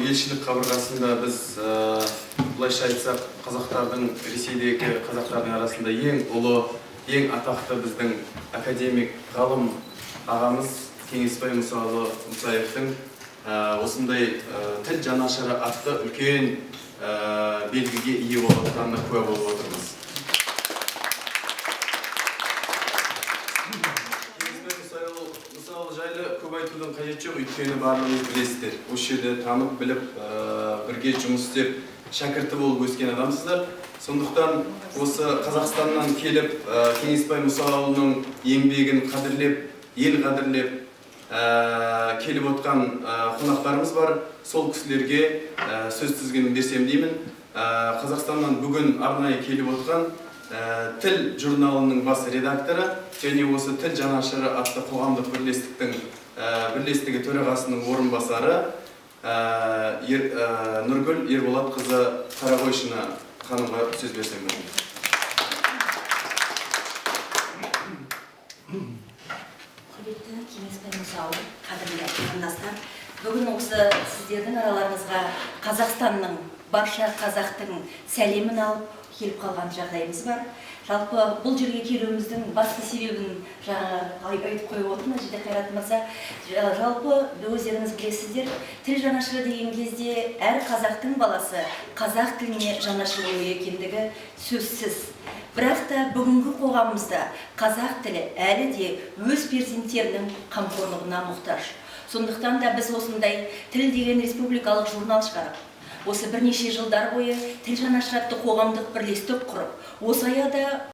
Елшілік қабырғасында біз, былайша айтсақ, қазақтардың, Ресейдегі қазақтардың арасында ең ұлы, ең атақты біздің академик, ғалым ағамыз Кеңесбай Мұсаұлы Мұсаевтың осындай «Тіл жанашыры» атты үлкен белгіге ие болып жатқанына куә болып отырмыз. Кеңесбай Мұсаұлы жайлы көп айтудың қажеті жоқ, өйткені барлығыңыз білесіздер. Осы жерде танып, біліп, бірге жұмыс істеп, шәкірті болып өскен адамсыздар. Сондықтан осы Қазақстаннан келіп, Кеңесбай Мұсаұлының еңбегін қадірлеп, ел қадірлеп, келіп отқан қонақтарымыз бар. Сол кісілерге сөз тізгінін берсем деймін. Қазақстаннан бүгін арнайы келіп отқан «Тіл» журналының бас редакторы және осы «Тіл жанашыры» атты қоғамдық бірлестіктің бірлестігі төрағасының орынбасары Нұргүл Ерболатқызы Қарақойшина ханымға сөз берсем болады. Құрметті Кеңесбай Мұсаұлы, қадірлі қандастар, бүгін осы сіздердің араларыңызға Қазақстанның, барша қазақтың сәлемін алып келіп қалған жағдайымыз бар. Жалпы, бұл жерге келуіміздің басты себебін жаңа айтып қойып отыр мына жерде Қайрат мырза. Жалпы, өздеріңіз білесіздер, тіл жанашыры деген кезде әр қазақтың баласы қазақ тіліне жанашыр болу екендігі сөзсіз. Бірақ та бүгінгі қоғамымызда қазақ тілі әлі де өз перзенттерінің қамқорлығына мұқтаж. Сондықтан да біз осындай «Тіл» деген республикалық журнал шығарып, осы бірнеше жылдар бойы «Тіл жанашыры» атты қоғамдық бірлестік құрып, осы аяда